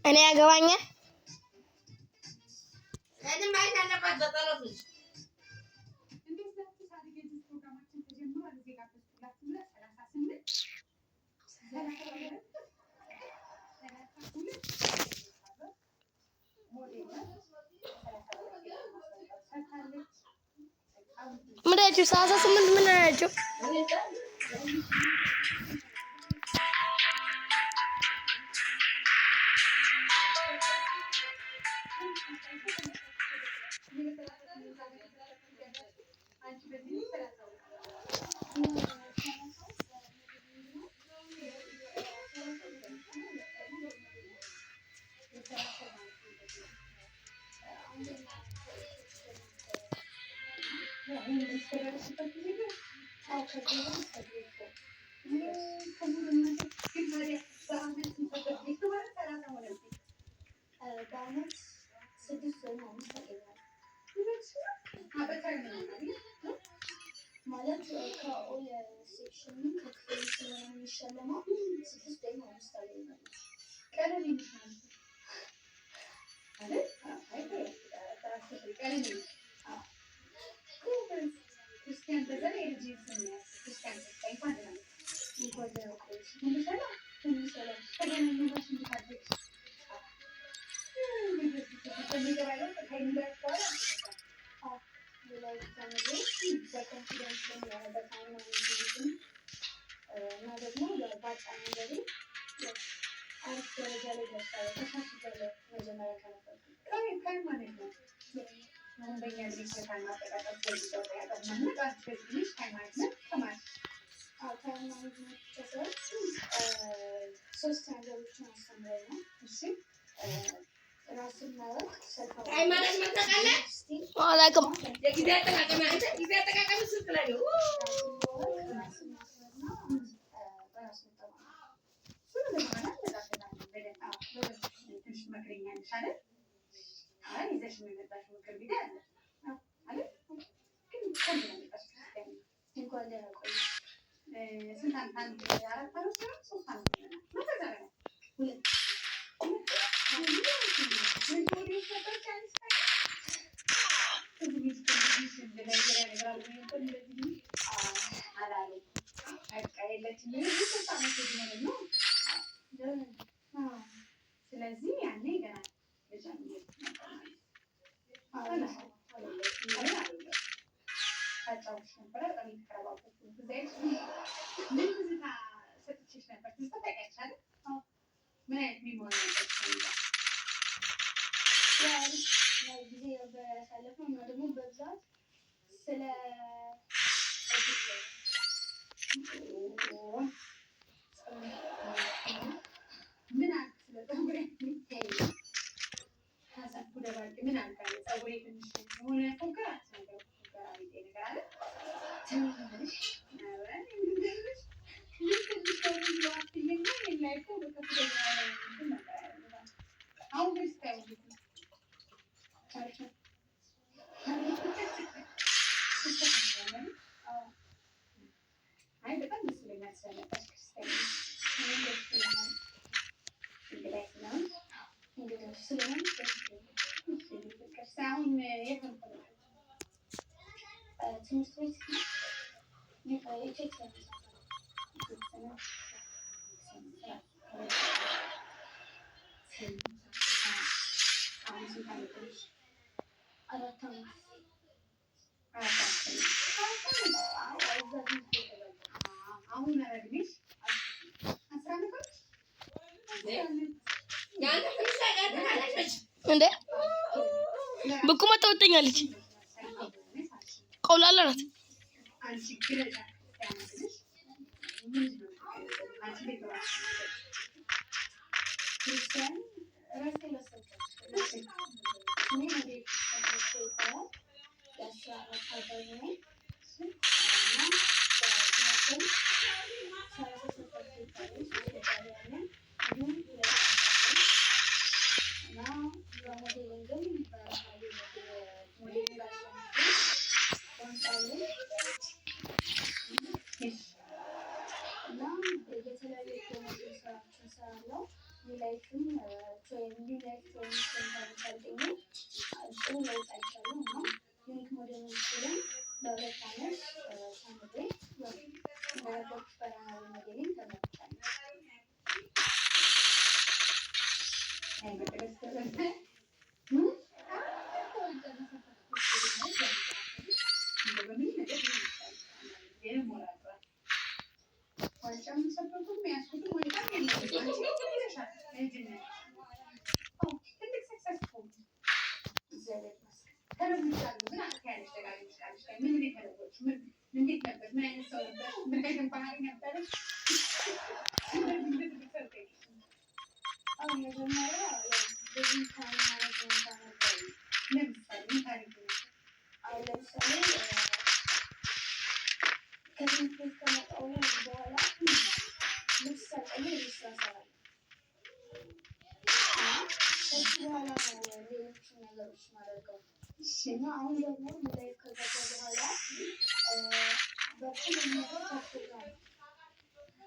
እኔ ያገባኛል። ምንድን 38 ምን ናቸው? በአመት ስድስት ወይም አምስት አገኛለሁ። ማለት ከ all section ከክፍል ስለሆነ የሚሸለመው ስድስት ወይም አምስት አገኛለሁ። በ confidence በ time management እና ደግሞ በአጫ መንገዴ አሪፍ ደረጃ ላይ ደርሻለሁ። ተሻሽያለሁ መጀመሪያ ከነበርኩ። time management አሁን በእኛ ጊዜ ስለ time አጠቃቀም time management ተማርሽ? Time management ብቻ ሳይሆን ሶስት ነገሮችን አስተምሮኛል። እሺ። ራስን ማወቅ፣ time management ታውቃለህ? አላውቅም። የጊዜ አጠቃቀም አንተ ጊዜ አጠቃቀም ስልክ ላይ ነው። ራስን ማወቅ፣ ራስን ማክበርና በራስ መተማመን። እሱን በኋላ እንመጣበታለን በደንብ። ትንሽ ትመክሪኛለሽ አይደል? አይ ይዘሽ የመጣሽው ምክር ቢጤ አለ አይደል? ግን እንኳን ደህና መጣሽ ክርስቲያን። እንኳን ደህና ቆየሽ። ስንት ዓመት? አንድ አራት ዓመት ነው ሶስት ዓመት ይሆናል ነው ከዛ በላይ? ሁለት። ምን ትወዲዎች ነበርሽ አንቺ? እዚህ ቤት ትንሽ እንደ ናይጄሪያ ነገር አለ ወይ? እንደዚህ አላሉም። በቃ የለችም። ሶስት ዓመት ሊሆነን ነው። ስለዚህ ያኔ ገና ልጅ ነበር ማለት ነው። ታጫውትሽ ነበረ። በጣም የተቀረባበትኩ ትዝ አይልሽ? ምን ትዝታ ሰጥቼሽ ነበር? ትዝታ ታውቂያለሽ አይደል? ምን አይነት memory ነበርሽ ከእኔ ጋር? ያው አሪፍ ጊዜ ነበር ያሳለፍነው እና ደግሞ በብዛት ስለ ፀጉር ምን አልክ? ስለ ፀጉሬ ከፀጉ ደባልቄ ምን አልክ? ፀጉሬ ትንሽ የሆነ ፎገራ ነገር ፎገራ ቢጤ ነገር አለ። ትንሽ ኧረ እኔ ምን ትንሽ ሰው አትይና እኔ ላይ እኮ በከፍተኛ እንትን ነበር ያለው። አሁን ግን ስታየው እንዴት ነው? አሪፍ ነው። አይ በጣም ደስ ብሎኛል ስለመጣሽ ክርስቲያን። እኔም ደስ ብሎኛል። እንግዳይ ስለሆንሽ። እንግዳሽ ስለሆንሽ ደስ ብሎኛል። እሺ ፍቅር፣ አሁን የት ነው የምትኖሪው? ትምህርት ቤት ኢትዮጵያ ነው። አሁን ስንት ዓመት ሆነሽ? አራት ዓመት። አራት ዓመት ሆነሽ። እዛ ትምህርት ቤት ገባሁ። አሁን ኧረ እድሜሽ 10 ዓመት ሆነሽ? የአንተ ትንሽ ታውቃለች። እንዴ ብቁማ ታወጣኛለች። ቆላላ ናት። አንቺ ግለጫ ክርስቲያን ብልሽ ምንድን ነው የምትገልጪው? አንቺ እንዴት ነው ራስሽን የምትገልጪው? ክርስቲያን ራሴን ላስታውቃችሁ። ስሜ ሞዴል ክርስቲያን ደስታ ይባላል። የ14 ዓመት ታዳጊ ነኝ። እና በትምህርትም 33 ሰርቲፊኬት አለኝ። 3 ሜዳሊያ አለኝ። እንዲሁም 2 አለኝ እና በ modeling ም በሀይሌ modeling አሸንፌ ዋንጫ አለኝ እና የተለያዩ promotion ስራዎችን እሰራለሁ። New Life ም New Life training center ሰልጥኜ ጥሩ ለውጥ አይቻለሁ እና Unique Modeling School ም በ2 አመት ተምሬ እንደነገርኩሽ በ runway modeling ተመርጫለሁ። እግዚአብሔር ይመስገን። እንዴት ነበር? ምን አይነት ሰው ነበር? ምን አይነት ባህሪ ነበረች? አዎ መጀመሪያ ያው ብዙ time management አልነበረኝም። ለምሳሌ ምን ታሪክ ነው? አሁን ለምሳሌ ከትምህርት ቤት ከመጣሁ በኋላ ልብስ ሳልቀይር የቤት ስራ እሰራለሁ እና ከሱ በኋላ ነው ሌሎችን ነገሮች ማደርገው እና አሁን ደግሞ New Life ከገባ በኋላ በሁሉም ነገር ከፕሮግራም ነው።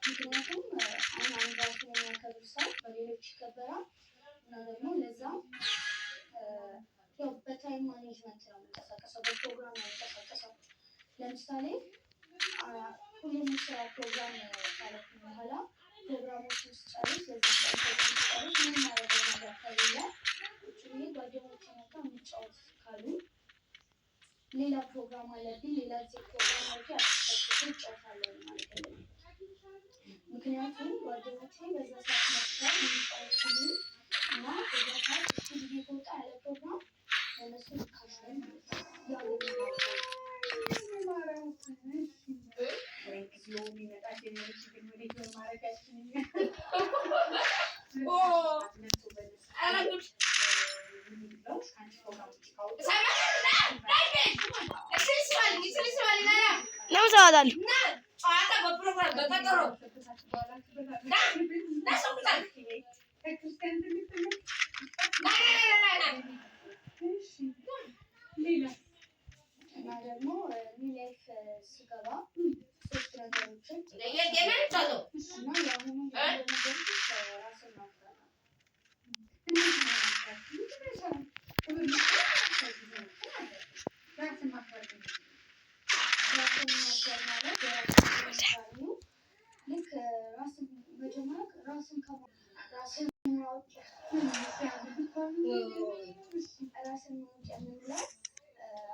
ምክንያቱም አሁን አንድ ራሱን የሚያከብር ሰው በሌሎች ይከበራል እና ደግሞ ለዛም ያው በ time management ነው የምንቀሳቀሰው፣ በፕሮግራም ነው የምንቀሳቀሰው። ለምሳሌ ሁሉም የስራ ፕሮግራም ካለፍን በኋላ ፕሮግራሞችን ስጨርስ የዛን ቀን ፕሮግራም ስጨርስ ምንም ማድረገው ነገር ከሌለ ቁጭ ብዬ ጓደኞቼ መጥተው እንጫወት ካሉ ሌላ ፕሮግራም አለብኝ፣ ሌላ ጊዜ ፕሮግራም አድርጌ አስፈጭቼ እጫወታለሁ ማለት ነው። ምክንያቱም ጓደኞቼ በዛ ሰዓት መጥተው እንጫወት ሲሉ እና በዛ ሰዓት እሱ ጊዜ ከወጣ ያለ ፕሮግራም ለእነሱ ርካሽ ነው ማለት ነው። ያው ኧረ ጉድ! ለምን ሰዋታለሁ? ጨዋታ በፕሮግራም በቀጠሮ ና ሰውታል ና ና ና እና ደግሞ New Life ስገባ ሶስት ነገሮችን እና የአሁኑ ነገሮች ራስን ማክበር ነው። ራስን ማክበር ማለት የራስን value ልክ ራስን መጀመሪያ ራስን ራስን ማወቅ ራስን ማወቅ የምንለው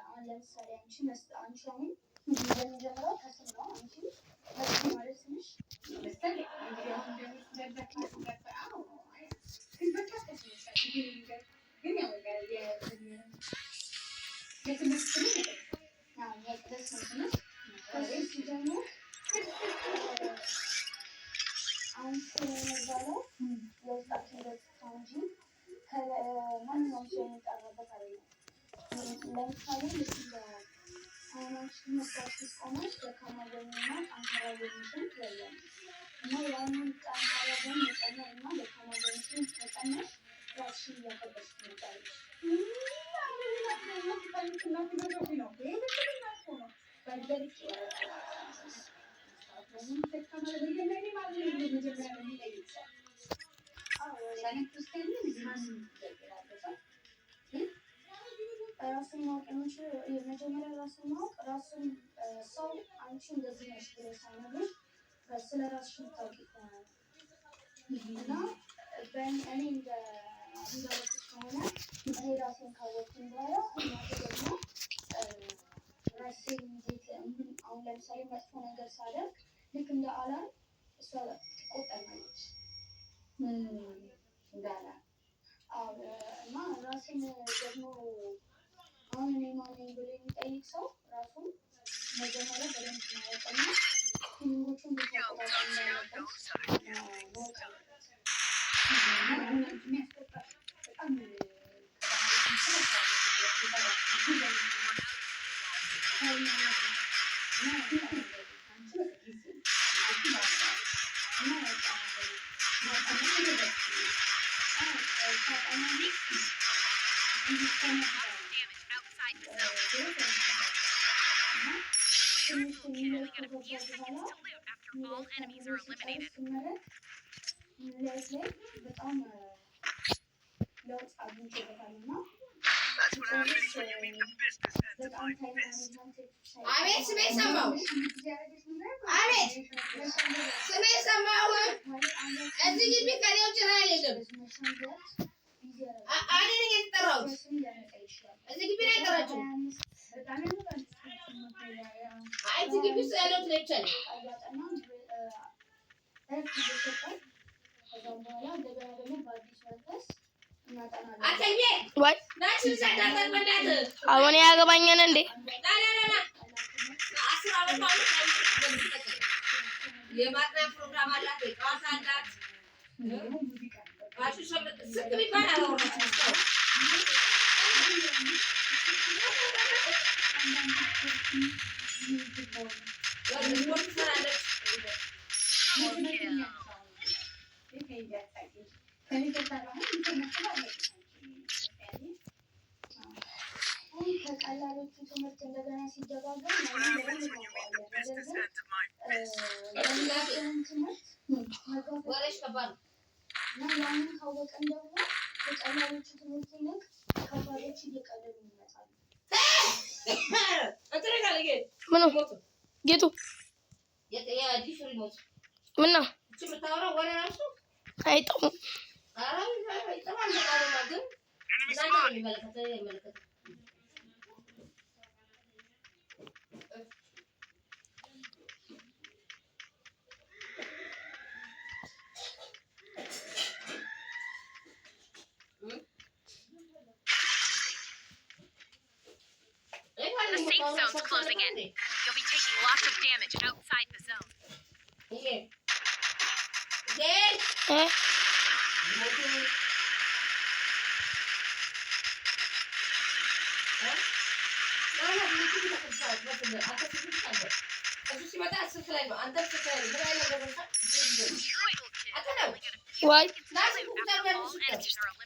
አሁን ለምሳሌ አንቺ አንቺ አሁን የምንጀምረው ከስም ነው። አንቺ መስቲ ማለት ስምሽ መቅደስ ነው ስምሽ። ከሱ ሲጀምር አሁን ስም የሚባለው የውስጣችን ገጽታ እንጂ ማንኛውም ሰው የሚጠራበት አይደለም። ለምሳሌ ልክ እንደ አሁን አንቺ መስታወት ፊት ቆመሽ ደካማ ጎንና ጠንካራ ጎንሽን ትለያለሽ እና ያንን ጠንካራ ጎን መጨመር እና ደካማ ጎንሽን ከቀነስሽ ራስሽን እያከበርሽ ትመጫለሽ። ራስን ማወቅ የምንችለው የመጀመሪያ ራስን ማወቅ ራስን ሰው አንቺ እንደዚህ ነሽ ብሎ ሳይነግርሽ ስለ ራስሽ የምታውቂ ከሆነ ነው። እና እኔ እንዳልኩት ከሆነ እኔ ራሴን ካወቅኩኝ በኋላ እናቴ ደግሞ ራሴን እንዴት አሁን ለምሳሌ መጥፎ ነገር ሳደርግ ልክ እንደ alarm እሷ ትቆጣኛለች። አዎ እና ራሴን ደግሞ አሁን እኔ ማን ነኝ ብሎ የሚጠይቅ ሰው ራሱን መጀመሪያ በደንብ ማወቅና feeling ኦቹን እንዴት መቆጣጠር እንዳለበት ማወቅ አለበት። Damage outside the zone. ትምህርት Kill. ሚለይ Only got a ከገባ few በኋላ seconds to loot after all ሚለይ enemies ተምሮ are ሲጨርስ eliminated. ሲመረቅ life ላይ በጣም ለውጥ አግኝቼበታል እና That's what ሲጨርስ happens when you meet the business end of በጣም my time fist. management አቤት ስሜ ሰማው። አቤት ስሜ ሰማው። እዚህ ግቢ ከኔ ውጭ ራ የለም። እኔ ነኝ የተጠራሁት። እዚህ ግቢ ነው የጠራችሁ። አይ እዚህ ግቢ ውስጥ ያለሁት እኔ ብቻ ነኝ። አንተዬ ወይ ናችን ሳዳጠር በእናትህ አሁን ያገባኛል እንዴ? ና ና ና ና 10 ዓመት ማለት የማጥናት ፕሮግራም አላት፣ የጨዋታ አላት። ባሹ ስልክ የሚባል አላወራችም እስካሁን። ስፖርት ትሰራለች። አሁን ከቀላሎቹ ትምህርት እንደገና ሲደጋገም That's what ያንን happens በደንብ when you meet the እናውቀዋለን። ነገር business ግን end of my fist. ያለብንን ትምህርት መጋፈጥ ወሬሽ ከባድ ነው። እና ያንን ካወቅን ደግሞ ከቀላሎቹ ትምህርት ይልቅ ከባዶቹ እየቀለሉ ይመጣሉ። እንትን ይላል ይሄ ምኑ remote ኡ ጌጡ የዲሽ remote ምን ነው እቺ የምታወራው ወሬ ራሱ አይጠሙም። ኧረ ይጥማል በጣም ግን Enemy እናንተ ነው spotted. የሚመለከተው እኔን አይመለከትም። The safe zone's closing in. You'll be taking lots of damage outside the zone. ይሄ ይሄ እ remote ኡ እሱ ሲመጣ ስልክ ላይ ነው። አንተም ስልክ ላይ ነው። ምን አይነት ነገር ነው? Triple kill. አንተ ነው Only got a few ወይ seconds ና to ስልኩ loot ጋር after all ያለው enemies are eliminated.